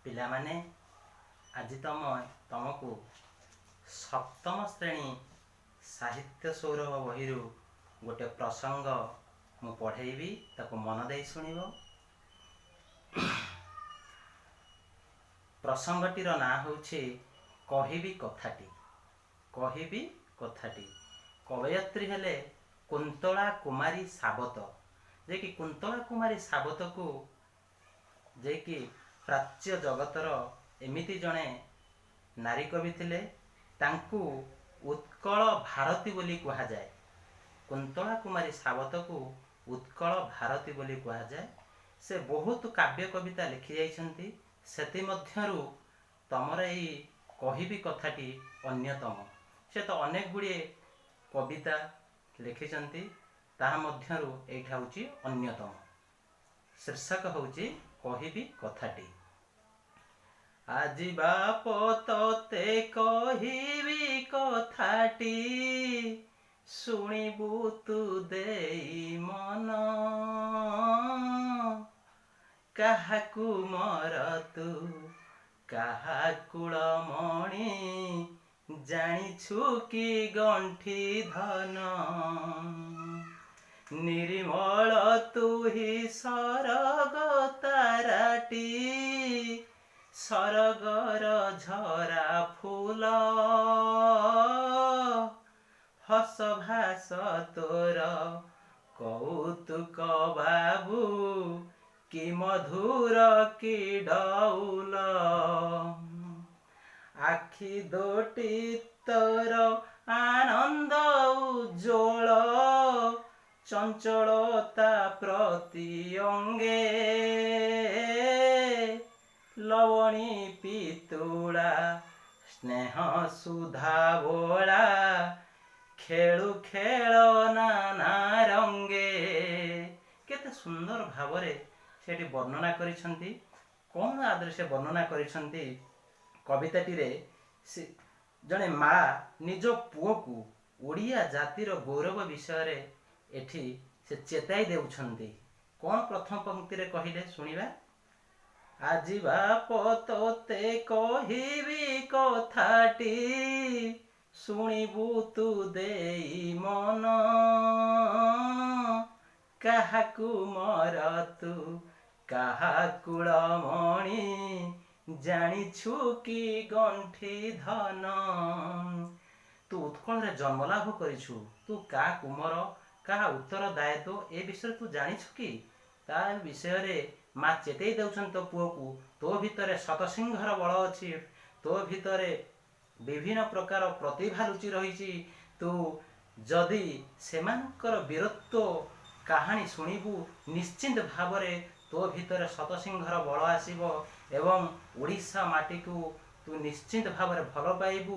ପିଲାମାନେ, ଆଜି ତମକୁ ସପ୍ତମ ଶ୍ରେଣୀ ସାହିତ୍ୟ ସୌରଭ ବହିରୁ ଗୋଟେ ପ୍ରସଙ୍ଗ ମୁଁ ପଢ଼େଇବି, ତାକୁ ମନ ଦେଇ ଶୁଣିବ। ପ୍ରସଙ୍ଗଟିର ନାଁ ହେଉଛି କହିବି କଥାଟି। କହିବି କଥାଟି। କବୟିତ୍ରୀ ହେଲେ କୁନ୍ତଳା କୁମାରୀ ସାବତ, ଯେ କି କୁନ୍ତଳା କୁମାରୀ ସାବତକୁ ଯେ କି ପ୍ରାଚ୍ୟ ଜଗତର ଏମିତି ଜଣେ ନାରୀ କବି ଥିଲେ, ତାଙ୍କୁ ଉତ୍କଳ ଭାରତୀ ବୋଲି କୁହାଯାଏ। କୁନ୍ତଳା କୁମାରୀ ସାବତକୁ ଉତ୍କଳ ଭାରତୀ ବୋଲି କୁହାଯାଏ। ସେ ବହୁତ କାବ୍ୟ କବିତା ଲେଖି ଯାଇଛନ୍ତି, ସେଥିମଧ୍ୟରୁ ତମର ଏଇ କହିବି କଥାଟି ଅନ୍ୟତମ। ସେ ତ ଅନେକ ଗୁଡ଼ିଏ କବିତା ଲେଖିଛନ୍ତି, ତାହା ମଧ୍ୟରୁ ଏଇଟା ହେଉଛି ଅନ୍ୟତମ। ଶୀର୍ଷକ ହେଉଛି କହିବି କଥାଟି। ଆଜି ବାପ ତତେ କହିବି କଥାଟି, ଶୁଣିବୁ ତୁ ଦେଇ ମନ। କାହାକୁ ମର ତୁ, କାହା କୁଳମଣି, ଜାଣିଛୁ କି ଗଣ୍ଠି ଧନ? ନିର୍ମଳ ତୁହି ସରଗ ତାରାଟି, ସରଗର ଝରା ଫୁଲ। ହସ ଭାସ ତୋର କୌତୁକ ବାବୁ, କି ମଧୁର କି ଡଉଲ। ଆଖି ଦୋଟି ତୋର ଆନନ୍ଦ ଉଜ୍ଜ୍ୱଳ, ଚଞ୍ଚଳତା ପ୍ରତି ଅଙ୍ଗେ। ଲବଣୀ ପିତୁଳା ସ୍ନେହ ସୁଧା ବୋଳା, ଖେଳୁ ଖେଳ ନାନା ରଙ୍ଗେ। କେତେ ସୁନ୍ଦର ଭାବରେ ସେଠି ବର୍ଣ୍ଣନା କରିଛନ୍ତି। କ'ଣ ଆଦରେ ସେ ବର୍ଣ୍ଣନା କରିଛନ୍ତି କବିତାଟିରେ? ସେ ଜଣେ ମା ନିଜ ପୁଅକୁ ଓଡ଼ିଆ ଜାତିର ଗୌରବ ବିଷୟରେ ଏଠି ସେ ଚେତାଇ ଦେଉଛନ୍ତି। କ'ଣ ପ୍ରଥମ ପଙ୍କ୍ତିରେ କହିଲେ, ଶୁଣିବା। ଆଜି ବାପ ତୋତେ କହିବି କଥାଟି, ଶୁଣିବୁ ତୁ ଦେଇ ମନ। କାହାକୁ ମର ତୁ, କାହା କୁଳମଣି, ଜାଣିଛୁ କି ଗଣ୍ଠି ଧନ? ତୁ ଉତ୍କଳରେ ଜନ୍ମଲାଭ କରିଛୁ, ତୁ କାହା କୁମର, କାହା ଉତ୍ତର ଦାୟିତ୍ୱ, ଏ ବିଷୟରେ ତୁ ଜାଣିଛୁ କି? ତା ବିଷୟରେ ମା ଚେତେଇ ଦେଉଛନ୍ତି ତୋ ପୁଅକୁ। ତୋ ଭିତରେ ଶତସିଂହର ବଳ ଅଛି, ତୋ ଭିତରେ ବିଭିନ୍ନ ପ୍ରକାର ପ୍ରତିଭା ଲୁଚି ରହିଛି। ତୁ ଯଦି ସେମାନଙ୍କର ବୀରତ୍ୱ କାହାଣୀ ଶୁଣିବୁ, ନିଶ୍ଚିନ୍ତ ଭାବରେ ତୋ ଭିତରେ ଶତସିଂହର ବଳ ଆସିବ ଏବଂ ଓଡ଼ିଶା ମାଟିକୁ ତୁ ନିଶ୍ଚିନ୍ତ ଭାବରେ ଭଲ ପାଇବୁ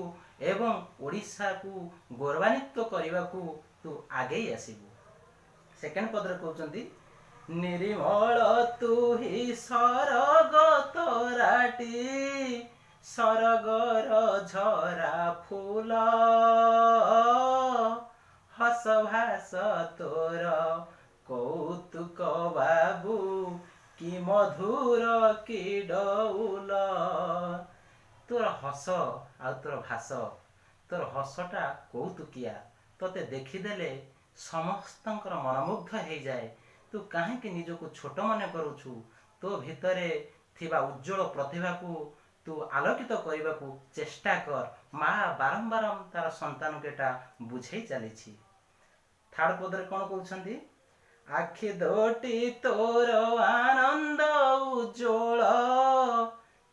ଏବଂ ଓଡ଼ିଶାକୁ ଗୌରବାନ୍ୱିତ କରିବାକୁ ତୁ ଆଗେଇ ଆସିବୁ। ସେକେଣ୍ଡ ପଦରେ କହୁଛନ୍ତି, ନିର୍ମଳ ତୁହି ସରଗ ତରାଟି, ସରଗର ଝରା ଫୁଲ। ହସ ଭାସ ତୋର କୌତୁକ ବାବୁ, କି ମଧୁର କି ଡଉଲ। ତୋର ହସ ଆଉ ତୋର ଭାସ, ତୋର ହସଟା କୌତୁକିଆ, ତୋତେ ଦେଖିଦେଲେ ସମସ୍ତଙ୍କର ମନମୁଗ୍ଧ ହେଇଯାଏ। ତୁ କାହିଁକି ନିଜକୁ ଛୋଟ ମନେ କରୁଛୁ? ତୋ ଭିତରେ ଥିବା ଉଜ୍ଜଳ ପ୍ରତିଭାକୁ ତୁ ଆଲୋକିତ କରିବାକୁ ଚେଷ୍ଟା କର। ମା ବାରମ୍ବାର ତାର ସନ୍ତାନକୁ ଏଟା ବୁଝେଇ ଚାଲିଛି। ଥାର୍ଡ ପଦରେ କ'ଣ କହୁଛନ୍ତି? ଆଖି ଦୋଟି ତୋର ଆନନ୍ଦ ଉଜ୍ଜ୍ୱଳ,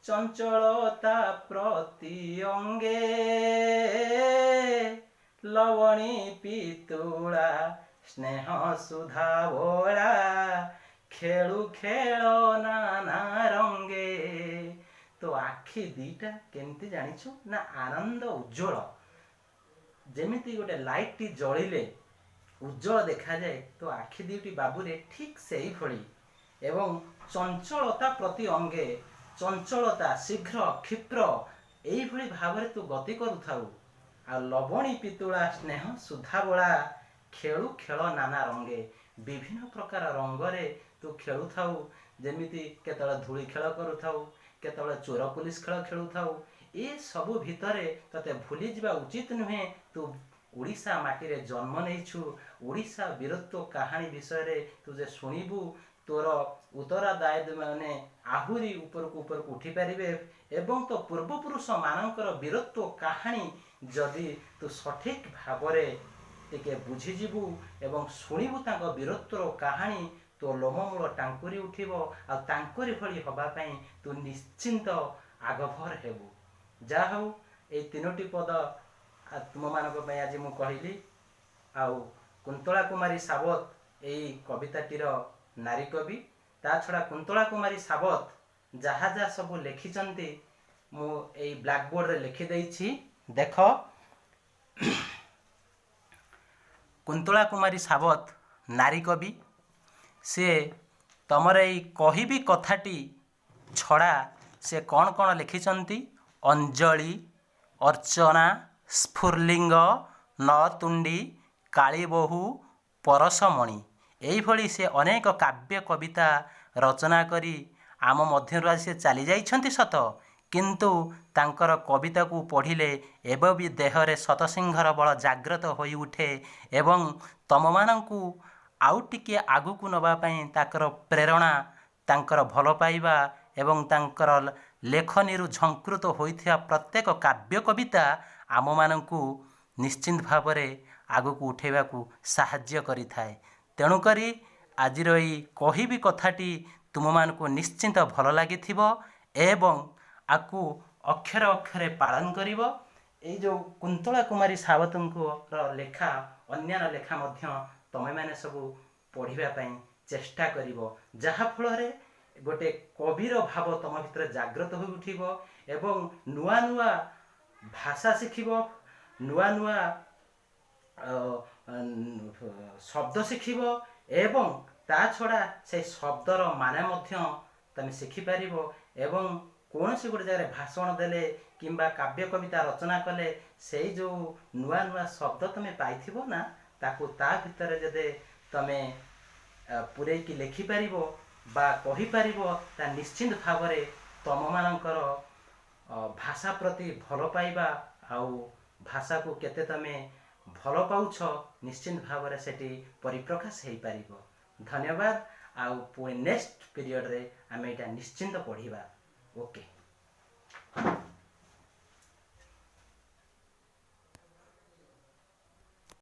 ଚଞ୍ଚଳତା ପ୍ରତି ଅଙ୍ଗେ। ଲବଣୀ ପିତୁଳା ସ୍ନେହ ସୁଧା ବୋଳା, ଖେଳୁ ଖେଳ ନାନା ରଙ୍ଗେ। ତୋ ଆଖି ଦିଟା କେମିତି ଜାଣିଛୁ ନା? ଆନନ୍ଦ ଉଜ୍ଜଳ, ଯେମିତି ଗୋଟେ ଲାଇଟଟି ଜଳିଲେ ଉଜ୍ଜଳ ଦେଖାଯାଏ, ତୋ ଆଖି ଦୁଇଟି ବାବୁରେ ଠିକ୍ ସେଇଭଳି। ଏବଂ ଚଞ୍ଚଳତା ପ୍ରତି ଅଙ୍ଗେ, ଚଞ୍ଚଳତା, ଶୀଘ୍ର, କ୍ଷିପ୍ର, ଏଇଭଳି ଭାବରେ ତୁ ଗତି କରୁଥାଉ। ଆଉ ଲବଣୀ ପିତୁଳା ସ୍ନେହ ସୁଧାବଳା, ଖେଳୁ ଖେଳ ନାନା ରଙ୍ଗେ, ବିଭିନ୍ନ ପ୍ରକାର ରଙ୍ଗରେ ତୁ ଖେଳୁଥାଉ। ଯେମିତି କେତେବେଳେ ଧୂଳି ଖେଳ କରୁଥାଉ, କେତେବେଳେ ଚୋର ପୋଲିସ ଖେଳ ଖେଳୁଥାଉ। ଏସବୁ ଭିତରେ ତୋତେ ଭୁଲିଯିବା ଉଚିତ ନୁହେଁ, ତୁ ଓଡ଼ିଶା ମାଟିରେ ଜନ୍ମ ନେଇଛୁ। ଓଡ଼ିଶା ବୀରତ୍ୱ କାହାଣୀ ବିଷୟରେ ତୁ ଯେ ଶୁଣିବୁ, ତୋର ଉତ୍ତରାଦାୟଦ ମାନେ ଆହୁରି ଉପରକୁ ଉପରକୁ ଉଠିପାରିବେ ଏବଂ ତୋ ପୂର୍ବପୁରୁଷମାନଙ୍କର ବୀରତ୍ୱ କାହାଣୀ ଯଦି ତୁ ସଠିକ୍ ଭାବରେ ଟିକେ ବୁଝିଯିବୁ ଏବଂ ଶୁଣିବୁ ତାଙ୍କ ବୀରତ୍ୱର କାହାଣୀ, ତୋ ଲୋମମୂଳ ଟାଙ୍କୁରି ଉଠିବ ଆଉ ତାଙ୍କରି ଭଳି ହେବା ପାଇଁ ତୁ ନିଶ୍ଚିନ୍ତ ଆଗଭର ହେବୁ। ଯାହା ହଉ, ଏଇ ତିନୋଟି ପଦ ତୁମମାନଙ୍କ ପାଇଁ ଆଜି ମୁଁ କହିଲି। ଆଉ କୁନ୍ତଳା କୁମାରୀ ସାବତ ଏଇ କବିତାଟିର ନାରୀ କବି। ତା ଛଡ଼ା କୁନ୍ତଳା କୁମାରୀ ସାବତ ଯାହା ଯାହା ସବୁ ଲେଖିଛନ୍ତି, ମୁଁ ଏଇ ବ୍ଲାକବୋର୍ଡ଼ରେ ଲେଖିଦେଇଛି, ଦେଖ। କୁନ୍ତଳା କୁମାରୀ ସାବତ ନାରୀ କବି। ସିଏ ତମର ଏଇ କହିବି କଥାଟି ଛଡ଼ା ସେ କ'ଣ କ'ଣ ଲେଖିଛନ୍ତି? ଅଞ୍ଜଳି, ଅର୍ଚ୍ଚନା, ସ୍ଫୁଲିଙ୍ଗ, ନଅତୁଣ୍ଡି, କାଳୀବୋହୂ, ପରଶମଣି, ଏଇଭଳି ସେ ଅନେକ କାବ୍ୟ କବିତା ରଚନା କରି ଆମ ମଧ୍ୟରୁ ଆଜି ସେ ଚାଲି ଯାଇଛନ୍ତି ସତ, କିନ୍ତୁ ତାଙ୍କର କବିତାକୁ ପଢ଼ିଲେ ଏବେ ବି ଦେହରେ ଶତସିଂହର ବଳ ଜାଗ୍ରତ ହୋଇଉଠେ ଏବଂ ତମମାନଙ୍କୁ ଆଉ ଟିକିଏ ଆଗକୁ ନେବା ପାଇଁ ତାଙ୍କର ପ୍ରେରଣା, ତାଙ୍କର ଭଲ ପାଇବା ଏବଂ ତାଙ୍କର ଲେଖନୀରୁ ଝଙ୍କୃତ ହୋଇଥିବା ପ୍ରତ୍ୟେକ କାବ୍ୟ କବିତା ଆମମାନଙ୍କୁ ନିଶ୍ଚିନ୍ତ ଭାବରେ ଆଗକୁ ଉଠାଇବାକୁ ସାହାଯ୍ୟ କରିଥାଏ। ତେଣୁକରି ଆଜିର ଏଇ କହିବି କଥାଟି ତୁମମାନଙ୍କୁ ନିଶ୍ଚିନ୍ତ ଭଲ ଲାଗିଥିବ ଏବଂ ଆକୁ ଅକ୍ଷରେ ଅକ୍ଷରେ ପାଳନ କରିବ। ଏଇ ଯେଉଁ କୁନ୍ତଳା କୁମାରୀ ସାବତଙ୍କର ଲେଖା, ଅନ୍ୟାନ୍ୟ ଲେଖା ମଧ୍ୟ ତମେମାନେ ସବୁ ପଢ଼ିବା ପାଇଁ ଚେଷ୍ଟା କରିବ, ଯାହାଫଳରେ ଗୋଟେ କବିର ଭାବ ତମ ଭିତରେ ଜାଗ୍ରତ ହୋଇ ଉଠିବ ଏବଂ ନୂଆ ନୂଆ ଭାଷା ଶିଖିବ, ନୂଆ ନୂଆ ଶବ୍ଦ ଶିଖିବ ଏବଂ ତା ଛଡ଼ା ସେଇ ଶବ୍ଦର ମାନେ ମଧ୍ୟ ତମେ ଶିଖିପାରିବ ଏବଂ କୌଣସି ଗୋଟେ ଜାଗାରେ ଭାଷଣ ଦେଲେ କିମ୍ବା କାବ୍ୟ କବିତା ରଚନା କଲେ, ସେଇ ଯେଉଁ ନୂଆ ନୂଆ ଶବ୍ଦ ତମେ ପାଇଥିବ ନା, ତାକୁ ତା ଭିତରେ ଯଦି ତମେ ପୂରେଇକି ଲେଖିପାରିବ ବା କହିପାରିବ, ତା ନିଶ୍ଚିନ୍ତ ଭାବରେ ତମମାନଙ୍କର ଭାଷା ପ୍ରତି ଭଲ ପାଇବା ଆଉ ଭାଷାକୁ କେତେ ତମେ ଭଲ ପାଉଛ, ନିଶ୍ଚିନ୍ତ ଭାବରେ ସେଠି ପରିପ୍ରକାଶ ହେଇପାରିବ। ଧନ୍ୟବାଦ। ଆଉ ପୁଣି ନେକ୍ସଟ ପିରିୟଡ଼ରେ ଆମେ ଏଇଟା ନିଶ୍ଚିନ୍ତ ପଢ଼ିବା। ଓକେ।